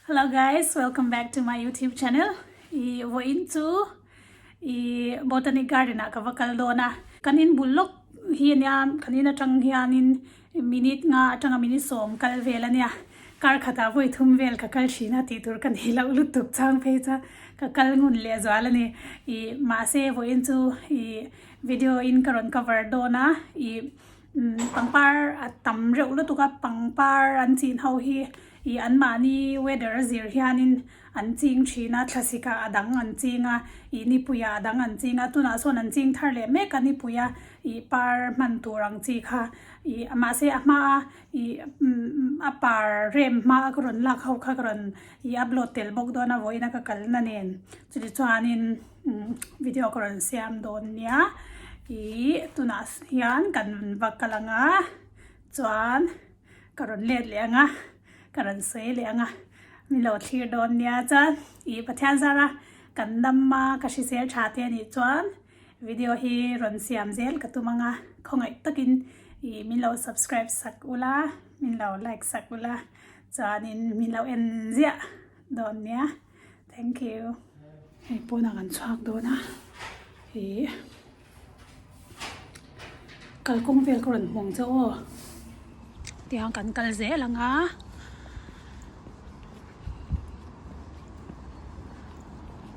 Hello guys, welcome back to my YouTube channel. I vawiin chu i Botanic Garden ah ka va kal dawn a. Kan in bul lawk hi ania, kan in atang hianin minute nga atanga minute sawm kal vel ania. Kar khatah vawi thum vel ka kal thin a tih tur ka nei loh lutuk chang phei chuan ka kal ngun leh zual a ni. I mahse vawiin chu i video in ka rawn cover dawn a, i Pangpar a tam reuh lutuk a, pangpar an chin ho hi ih anmahni weather a zir hianin an ching thin a, thlasik ah a dang an ching a, ih nipui ah a dang an ching a, tunah sawn an ching thar leh mek a nipui a ih par hman tur ang chi kha ih mahse a hma a ih a par rem hma a ka rawn lak ho kha ka rawn ih upload tel bawk dawn a vawiin a ka kalna nen chutih chuanin. Video ka rawn siam dawn nia ih tunah hian kan va kal ang a chuan ka rawn let leh ang a ka rawn sawi leh ang a min lo thlir dawn nia chuan ih Pathian zara kan dam a ka hrisel tha te anih chuan video hi rawn siam zel ka tum ang a khawngaih takin ih min lo subscribe sak ula min lo like sak ula chuanin min lo en ziah dawn nia. Thank you. Hei pawnah kan chhuak dawn a ih kalkawng vel ka rawn hmuh ang che aw tiang kan kal zel ang a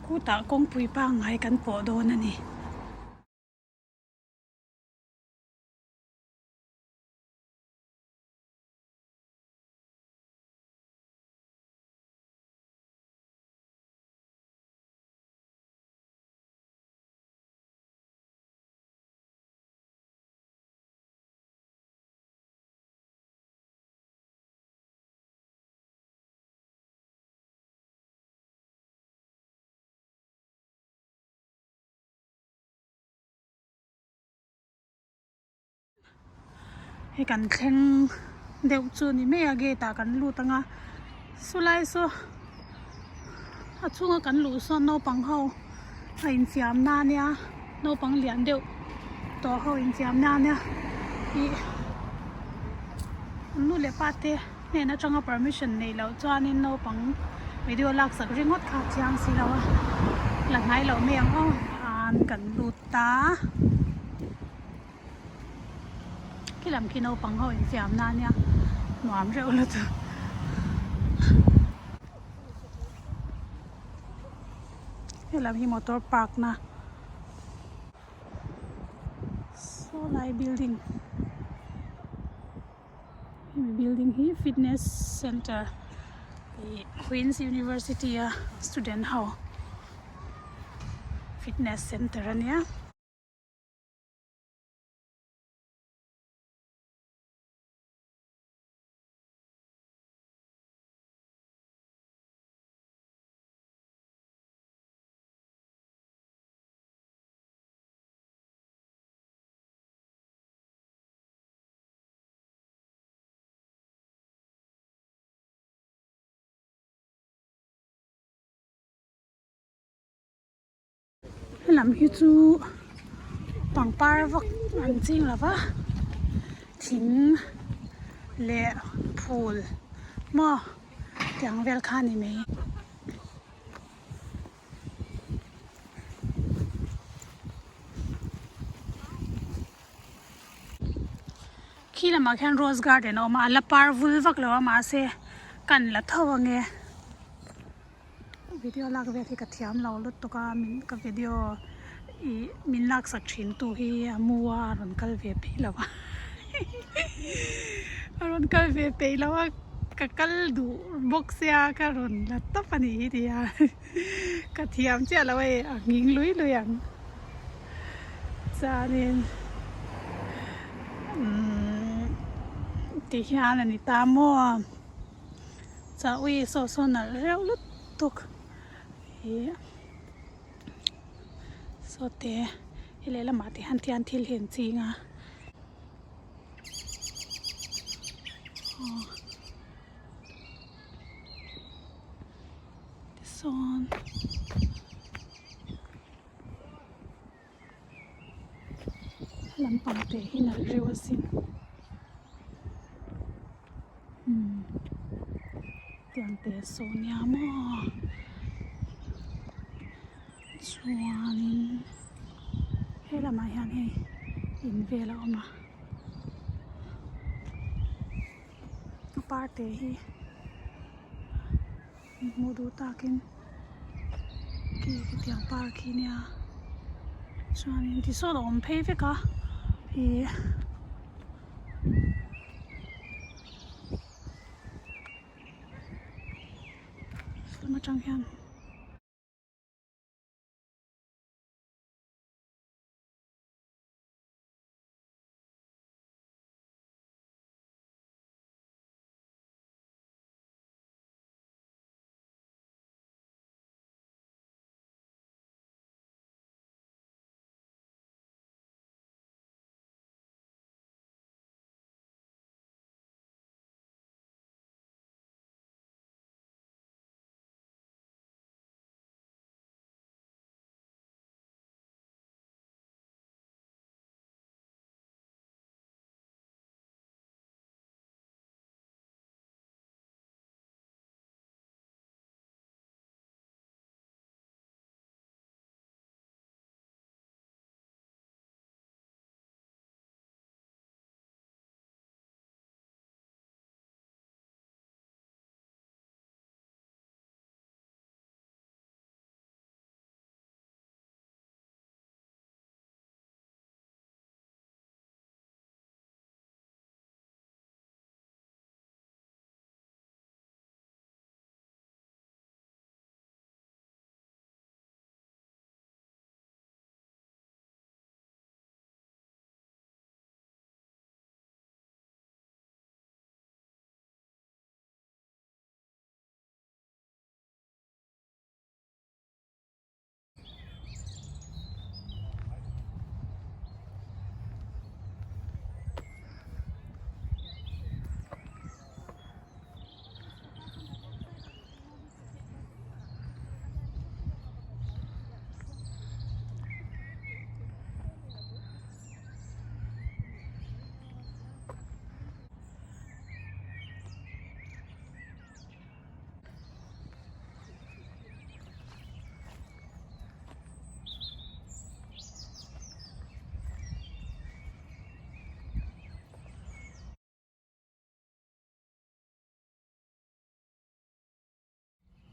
khutah kawngpui pangngai kan pawh dawn a ni. Hei kan thleng deuh chu ni mai a gate ah kan lut ang a sawlai saw a chhunga kan luh sawn naupang ho a infiam na ania naupang lian deuh tawh ho infiam na ania ih an nu leh pa te hnen atanga permission neih loh chuanin naupang video lak sak ringawt kha a chiang si lo a la hnai loh mai ang aw an kan lut ta. Khi lam khi naupang ho infiam na ania nuam reuh lutuk. Helam hi motor park na saw lai building hemi building hi fitness center ih Queens University a student ho fitness center ania. Helam hi chu pangpar vak an ching lo va thing leh phul maw tiang vel kha a ni mai. Khi lamah khian rose garden a awm a a la par vul vak lo a mahse kan la tho ange. Video lak vel hi ka thiam lo lutuk a min ka video ih min lak sak thin tu hi a mu a a rawn kal ve peih lo a a rawn kal ve peih lo a ka kal duh bawk sia ka rawn la tawp a nih hi tia ka thiam chiah lo a hei a nghing lui lui ang chuanin umm ti hian a ni ta maw. Chawi saw saw nalh reuh lutuk ih saw te hei lehlamah te hian tian thil hi an ching a aw tisawn. Lampang te hi nalh reuh asin umm. Tiang te saw nia maw chuanin he lamah hian hei in vel a awm a a par te hi hmuh duh takin khi khitiang par khi nia chuanin tisawn a awm phei vek a ih. Lam atang hian.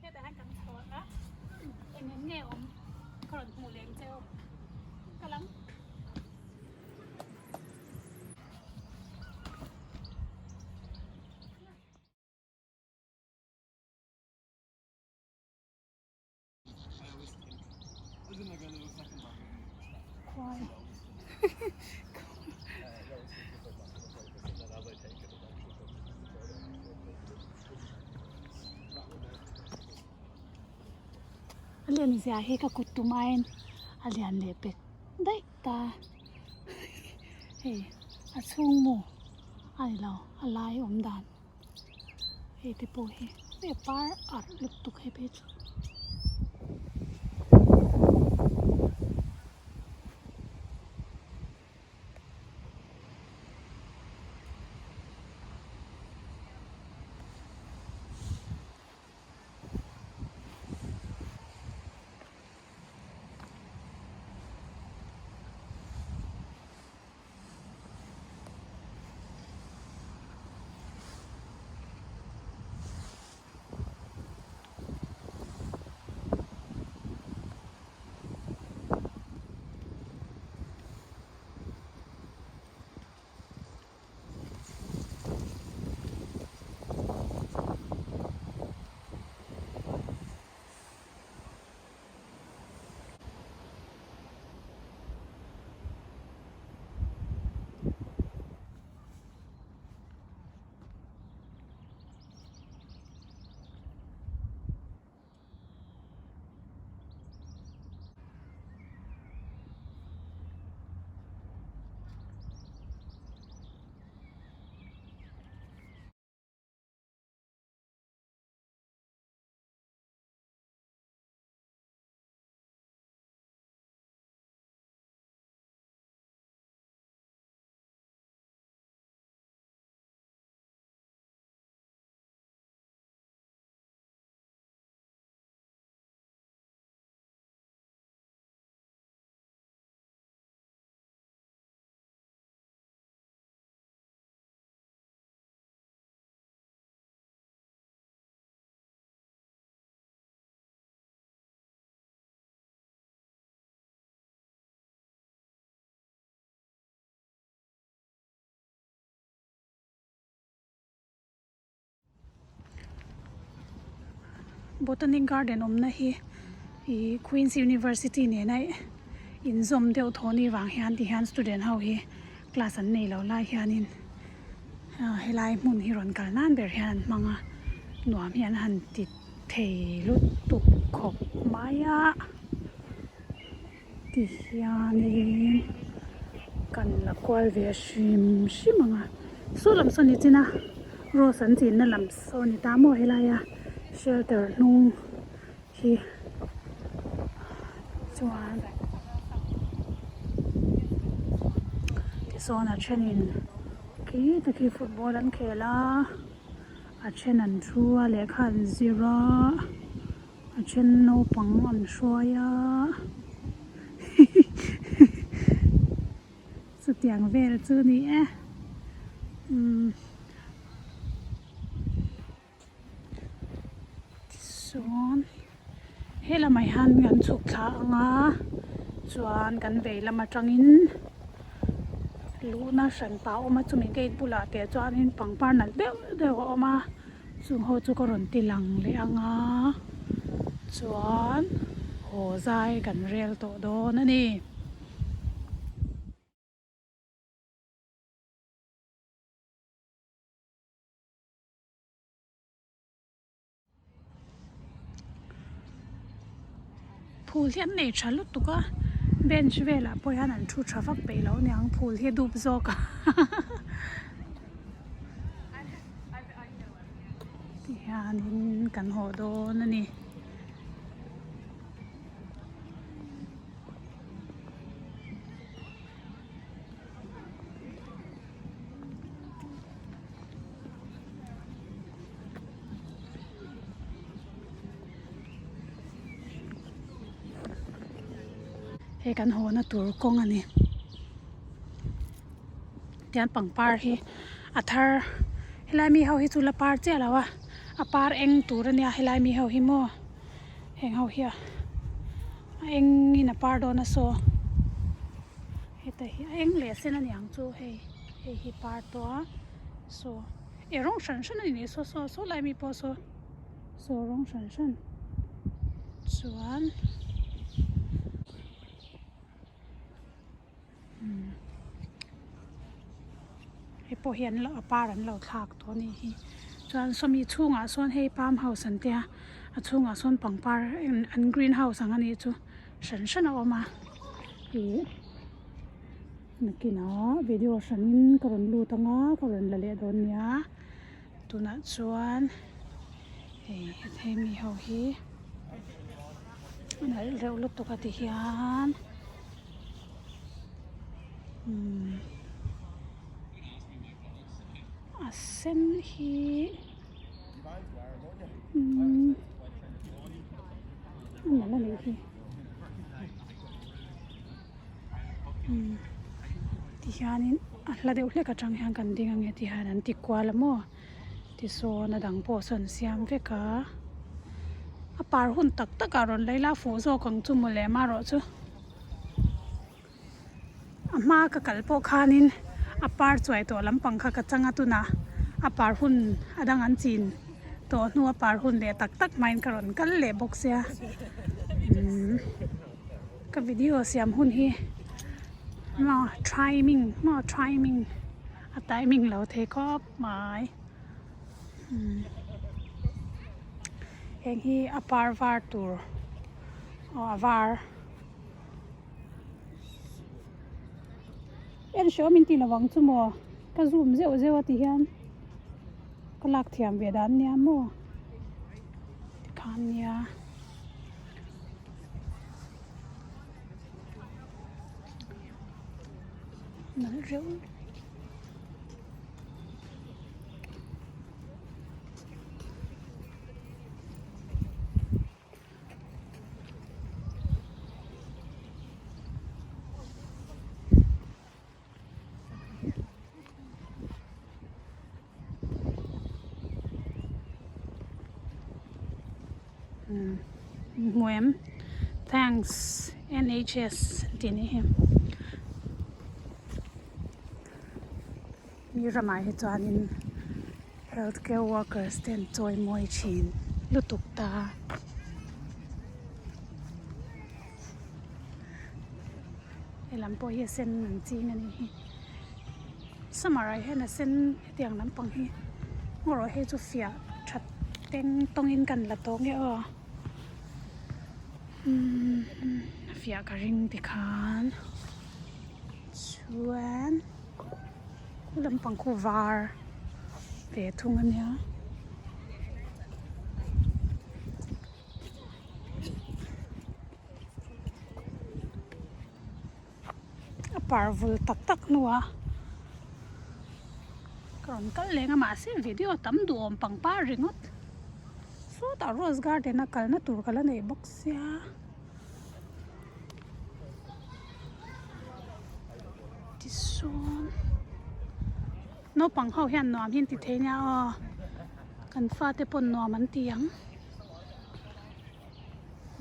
Hetah hian kan chho a eng eng nge awm ka rawn hmuh leh ang che aw ka lam. Khuai A lian zia hi ka kut tum aiin a lian leh pek daih ta hei a chhung maw a ni lo a lai awm dan. Hei te pawh hi hei a par arh lutuk hei phei chu. Botanic garden awmna hi ih Queens University nena inzawm deuh thaw ni vang hian ti hian student ho hi class an nei lo lai hianin helai hmun hi rawn kal nan ber hian an hmang a nuam hi an han ti thei lutuk khawp mai a ti hianin kan la kual ve hrim hrim ang a saw lam saw ni chin a rose an chinna lam saw ni ta maw helaia shelter hnung hi chuan tisawn a thenin khi takhi football an khel a a then an thu a lehkha an zir a a then naupang an hruai a chutiang vel chu a ni e umm. Tichuan he lamah hian kan chhuk thla ang a chuan kan vei lam atangin luhna hran pah a awm a chumi gate bulah te chuanin pangpar nalh deuh deuh a awm a chung ho chu ka rawn ti lang leh ang a chuan haw zai kan rel tawh dawn a ni. Phul hi an nei tha lutuk a bench velah pawh hian an thu tha vak peih lo aniang phul hi a dup zawk a tihianin kan haw dawn a ni. Hei kan hawna tur kawng a ni tian pangpar hi a thar helai mi ho hi chu la par chiah lo a a par eng tur a nia helai mi ho hi maw heng ho hi a engin a par dawn a saw. Heta hi a eng leh sen a niang chu hei hei hi par tawh a saw eh rawng hran hran a ni nih saw saw saw lai mi pawh saw saw rawng hran hran chuan umm hei pawh hi an lo a par an lo thlak tawh a nih hi chuan sawmi chhungah sawn hei palm house an tia a chhungah sawn pangpar an green house ang a nih chu. Hran hran a awm a ih nakinah video hranin ka rawn lut anga ka rawn la leh dawn nia tunah chuan hei hemi ho hi a nalh reuh lutuk a ti hian umm a sen hi umm. A nalh a nih hi umm tihianin a hla deuh hlek atang hian kan ding ange ti hian an ti kual a maw tisawn a dang pawh sawn an siam vek a a par hun tak tak ah rawn la ila a fuh zawk ang chu mawle marawh chu. A hma ka kal pawh khanin a par chuai tawh lampang kha ka chang a tunah a par hun a dang an chin tawh hnu a par hun leh tak tak hmain ka rawn kal leh bawk sia umm ka video siam hun hi maw timing maw timing a timing lo thei khawp mai umm heng hi a par var tur aw a var. En hreawm min tih lovang chu maw ka zoom zeuh zeuh a ti hian ka lak thiam ve dan nia maw tikhan nia. Nalh reuh. Hmu em thanks N_H_S tih anih hi mi ramah hi chuanin health care workers te an chawimawi thin lutuk ta. Helam pawh hi a sen an ching a nih hi summer ah hian a sen hetiang lampang hi erawh hei chu fiah that teng tawngin kan la tawh nge aw umm a fiah ka ring tikhan chuan khu lampang khu var ve thung a nia. A par vul tak tak hnuah ka rawn kal leng a mahse video tam duhawm pangpar ringawt sawtah rose garden a kalna tur ka la nei bawk sia. Tichuan naupang ho hian nuam hi an ti thei nia aw kan fate pawn nuam an ti ang.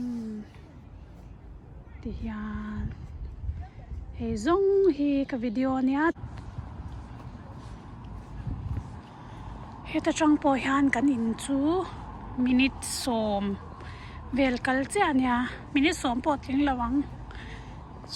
Umm ti hian hei zawng hi ka video ania heta tang pawh hian kan in chu minute sawm vel kal chiah ania minute sawm pawh tling lo ang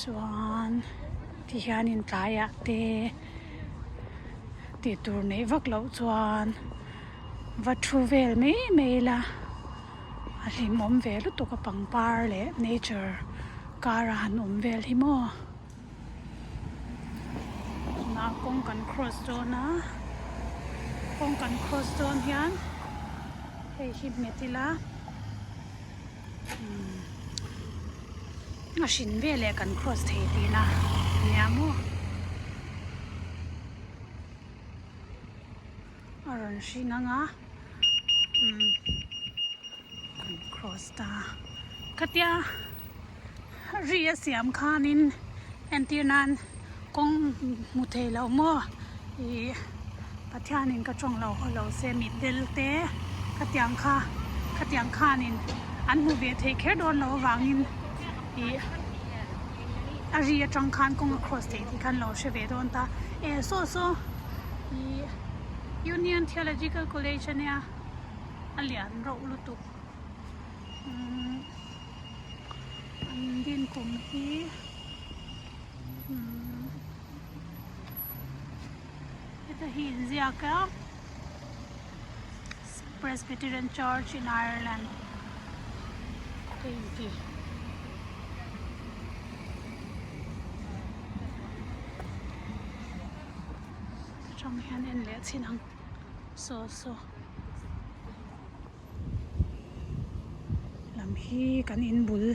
chuan ti hian in tlaiah te tih tur neih vak loh chuan va thu vel mai mai ila. A hlimawm ve lutuk a pangpar leh nature kar a han awm vel hi maw. Tunah kawng kan cross dawn a, kawng kan cross dawn hian hei hi hmet ila umm a hrin veleh kan cross thei tihna ania maw. A rawn hring ang a umm kan cross ta khatia ri a siam khanin entir nan kawng hmu thei lo maw ih Pathianin ka tawng lo haw lo se mitdel te khatiang kha khatiang khanin an hmu ve thei kher dawn lo avangin ih a ri atang khan kawng a cross theih tih khan lo hre ve dawn ta e saw saw. Ih Union Theological College ania a lian rauh lutuk umm an din kum hi umm heta hi inziak a Presbyterian Church in Ireland te inti. Atang hian en leh chin ang saw saw lam hi kan in bul.